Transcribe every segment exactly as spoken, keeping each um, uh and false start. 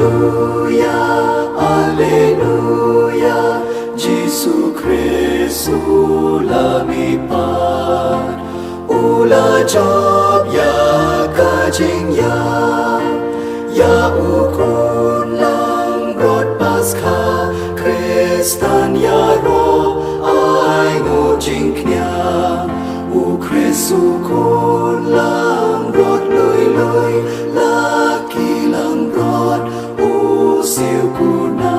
Alleluia, Alleluia, Jisu Khrist u la mihpat, u la jop ïa ka jingïap, ïa u khun langbrot Paskha, Khristan ïaroh ai nguh jingkñia, u Khrist u khun langbrot lui lui, la ki langbrot u siew kuna,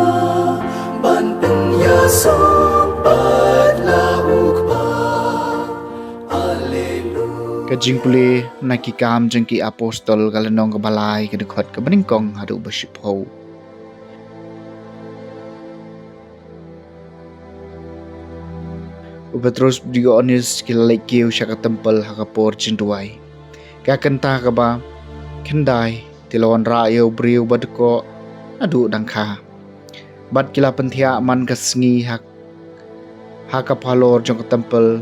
ban pynïasoh pat la u Kpa. Alleluia. Ka jingpule na Ki Kam jong ki Apostol, ka lynnong kaba lai, ka dkhot kaba nyngkong haduh ba shiphew. U Petrus bad u Ïoannis ki la leit kiew sha ka templ ha ka por jingduwai. Ka kynta kaba khyndai, te la wanrah ïa u briew ba dkoh naduh dang kha. Bad ki la pynthiah man ka sngi ha, ha ka phalor jong ka templ,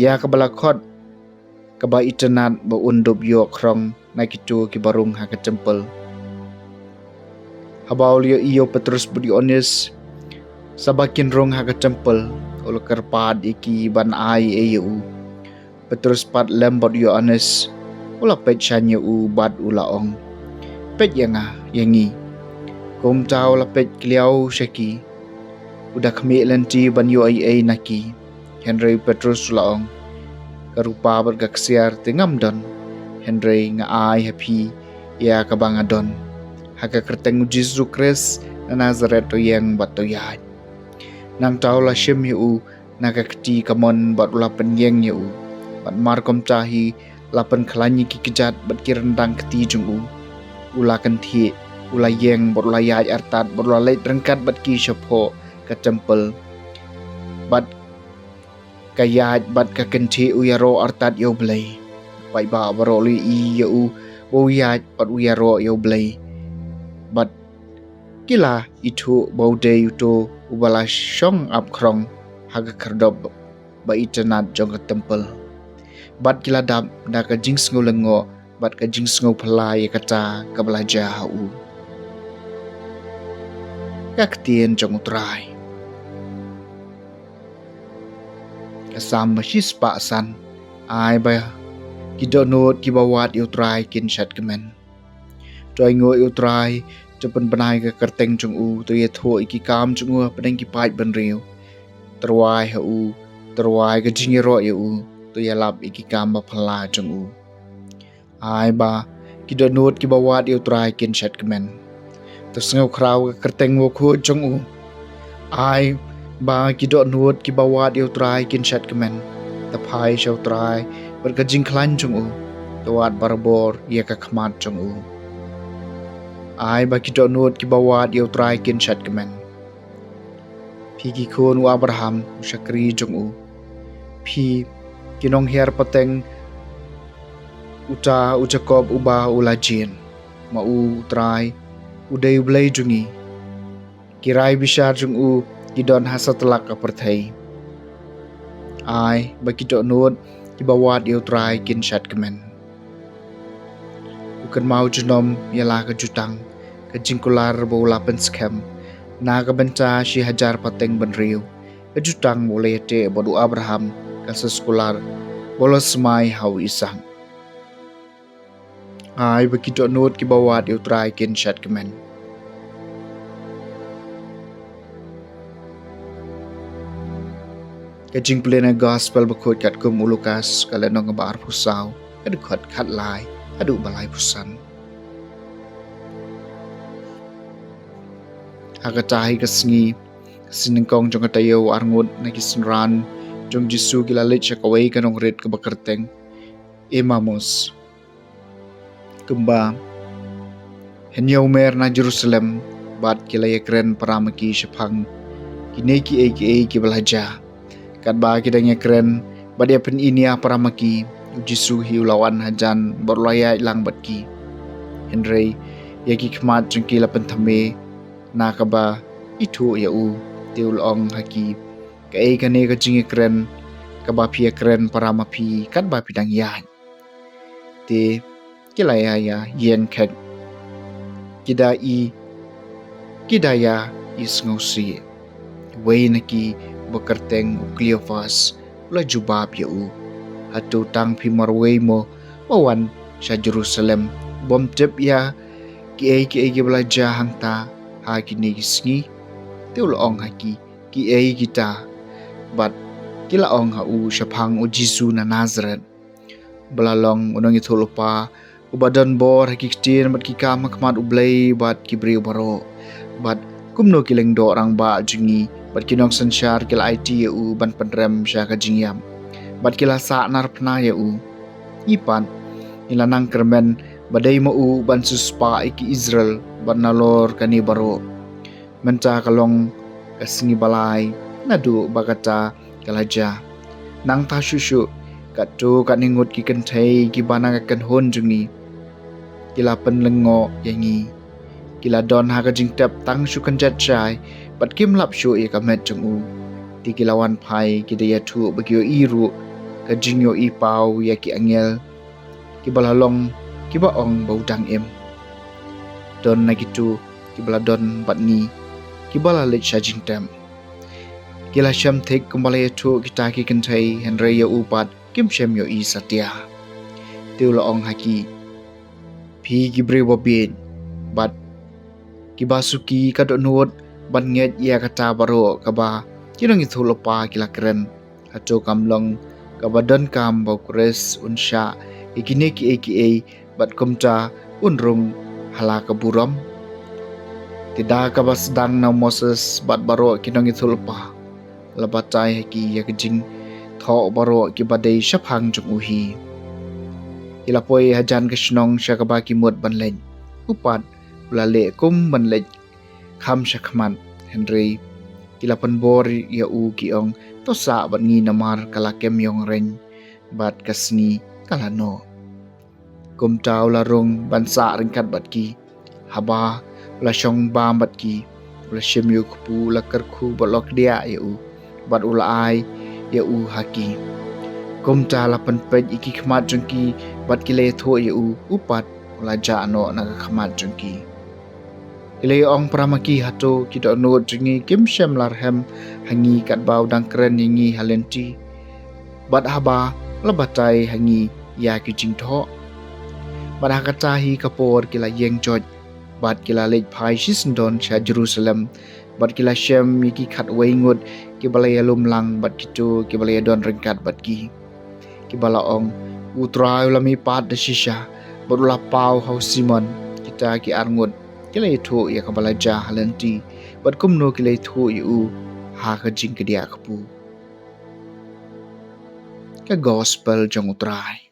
ïa kaba la khot kaba itynnad ba un dup ïoh khrong na kito kiba rung ha ka templ. Haba u la ïohi ïa u Petrus bad u Ïoannis, sa ba kin rung ha ka templ, u la kyrpad ïa ki ban ai ei ïa u. Petrus pat lem bad u Ïoannis, u la peit shane ïa u bad u la ong, "Peit ïa nga, ïa ngi." Kumta u la peit kylliaw sha ki, u da khmih lynti ban ïoh ei ei na ki. Hynrei u Petrus u la ong, "Ka rupa bad ka ksiar te ngam don, hynrei nga ai ha phi ïa kaba nga don. Ha ka kyrteng u Jisu Khrist na Nasaret, to ïeng bad to ïaid." Nangta u la shim ïa u na ka kti kamon bad u la pynïeng ïa u. Bad markumta hi la pynkhlaiñ ïa ki kjat bad ki ryndang kti jong u. U la kynthieh, u la ïeng bad u la ïaid artat bad u la leit ryngkat bad ki shapoh ka templ. Bad ka ïaid bad ka kynthieh u ïaroh artat ïa U Blei. Paidbah baroh u la ïohi ïa u ba u ïaid bad u ïaroh ïa U Blei. Bad ki la ithuh ba u dei uto uba la shong ap khrong ha ka khyrdop ba itynnad jong ka templ. Bad ki la dap da ka jingsngew lyngngoh bad ka jingsngew phylla ïa kata kaba la jia ha u. Ka ktien jong U Trai. Ka Salm ba shispah san. Ai ba ki dohnud kiba wad ïa U Trai kin shad kmen. To ainguh ïa U Trai, to pynbna ïa ka kyrteng jong u, to ïathuh ïa ki kam jong u hapdeng ki paid bynriew. To rwai ha u, to rwai ka jingïaroh ïa u, to ïalap ïa ki kam ba phylla jong u. Ai ba ki dohnud kiba wad ïa U Trai kin shad kmen. To sngew khraw ka kyrteng bakhuid jong u. Ai ba ki dohnud kiba wad ïa U Trai kin shad kmen. To phai sha U Trai bad ka jingkhlaiñ jong u. To wad barabor ïa ka khmat jong u. Ai ba ki dohnud kiba wad ïa U Trai kin shad kmen. Phi ki khun u Abraham, u shakri jong u. Phi ki nonghiar pateng uta u Jakob uba u la jied. Ma u U Trai u dei U Blei jong ngi. Ki rai bishar jong u ki don ha satlak ka pyrthei. Ai ba ki dohnud kiba wad ïa U Trai kin shad kmen. U kynmaw junom ïa la ka jutang, ka jingkular ba u la pynskhem na ka bynta shi hajar pateng bynriew. Ka jutang ba u la ïateh bad u Abraham, ka soskular ba u la smai ha u Isak. Ai ba ki dohnud kiba wad ïa U Trai kin shad kmen. Ka jingpule na ka gospel bakhuid katkum u Lukas, ka lynnong kaba arphew saw, ka dkhot khatlai haduh ba laiphew san. Ha kata hi ka sngi, ka sngi nyngkong jong ka taïew arngut na ki synran jong u Jisu ki la leit sha kawei ka nongrit kaba kyrteng Emmaus. Kumba hynñiew mer na Jerusalem, bad ki la ïakren para ma ki shaphang kine kiei kiei kiba la jia. Katba ki dang ïakren bad ïa pyni nia para ma ki, u Jisu hi u la wan hajan bad u la ïaid lang bad ki. Hynrei ïa ki khmat jong ki la pynthymmai na kaba ithuh ïa u, te u la ong ha ki, "Kaei kane ka jingïakren kaba phi ïakren para ma phi katba phi dang ïaid?" Te ki la ïa ïa ïeng khet. Ki da i ki da ïa i sngewsih. Wei na ki ba kyrteng u Kleopas u la jubab ïa u, hato tang phi marwei mo ba wan sha Jerusalem bym tip ïa kiei kiei kiba la jia hangta ha kine ki sngi? Te u la ong ha ki, kiei kita? Bad ki la ong ha u, shaphang u Jisu na Nasareth, ba la long u nongïathuhlypa uba don bor ha ki ktien bad ki kam ha khmat U Blei bad ki briew baroh. Bad kumno ki lyngdoh rangbah jong ngi bad ki nongsynshar ki la aiti ïa u ban pynrem sha ka jingïap, bad ki la sah narphna ïa u. Ngi pat ngi la nang kyrmen ba dei ma u ban siewspah ïa ki Israel bad nalor kane baroh. Mynta ka long ka sngi ba lai naduh ba kata ka la jia. Nangta shuh shuh, katto katne ngut ki kynthei kiba na ka kynhun jong ngi ki la pynlyngngoh ïa ngi. Ki la don ha ka jingtep tang shu kynjat shai bad kim lap shuh ïa ka met jong u. Te ki la wan phai, ki da ïathuh ba ki ïohi ruh ka jingïohi paw ïa ki angel kiba la long, kiba ong ba u dang im. Don na kito kiba la don bad ngi kiba la leit sha jingtep. Ki la shem thik kumba la ïathuh kita ki kynthei, hynrei ïa u pat kim shem ïohi satia. Te u la ong ha ki, phi ki briew babieit bad kiba suki ka dohnud ban ngeit ïa kata baroh kaba ki nongïathuhlypa ki la kren. Hato kam long kaba donkam ba u Khrist un shah ïa kine kiei kiei bad kumta un rung ha la ka burom? Te da kaba sdang na u Moses bad baroh ki nongïathuhlypa, la batai ha ki ïa ki jingthoh baroh kiba dei shaphang jong u hi. Ki la poi hajan ka shnong sha kaba ki mut ban leit. U pat u la leh kum ban leit kham sha khmat, hynrei ki la pynbor ïa u, ki ong, to sah bad ngi namar ka la kem ïong reng bad ka sngi ka la noh. Kumta u la rung ban sah ryngkat bad ki. Haba u la shong bam bad ki, u la shim ïa u kpu, u la kyrkhu bad u la kdiah ïa u, bad u la ai ïa u ha ki. Kumta la pynpeit ïa ki khmat jong ki bad ki la ïathuh ïa u. U pat u la jah noh na ka khmat jong ki. Ki la ïa ong para ma ki, hato ki dohnud jong ngi kim shem la rhem ha ngi katba u dang kren ïa ngi ha lynti bad haba la batai ha ngi ïa ki jingthoh? Bad ha kata hi ka por ki la ïeng joit bad ki la leit phai shisyndon sha Jerusalem, bad ki la shem ïa ki khatwei ngut kiba la ïalum lang bad kito kiba la ïadon ryngkat bad ki, kiba la ong, u Trai u la mihpat da shisha bad u la paw ha u Simon. Kita ki arngut ki la ïathuh ïa kaba la jia ha lynti bad kumno ki la ïathuh ïa u ha ka jingkdiah kpu. Ka Gospel jong u Trai.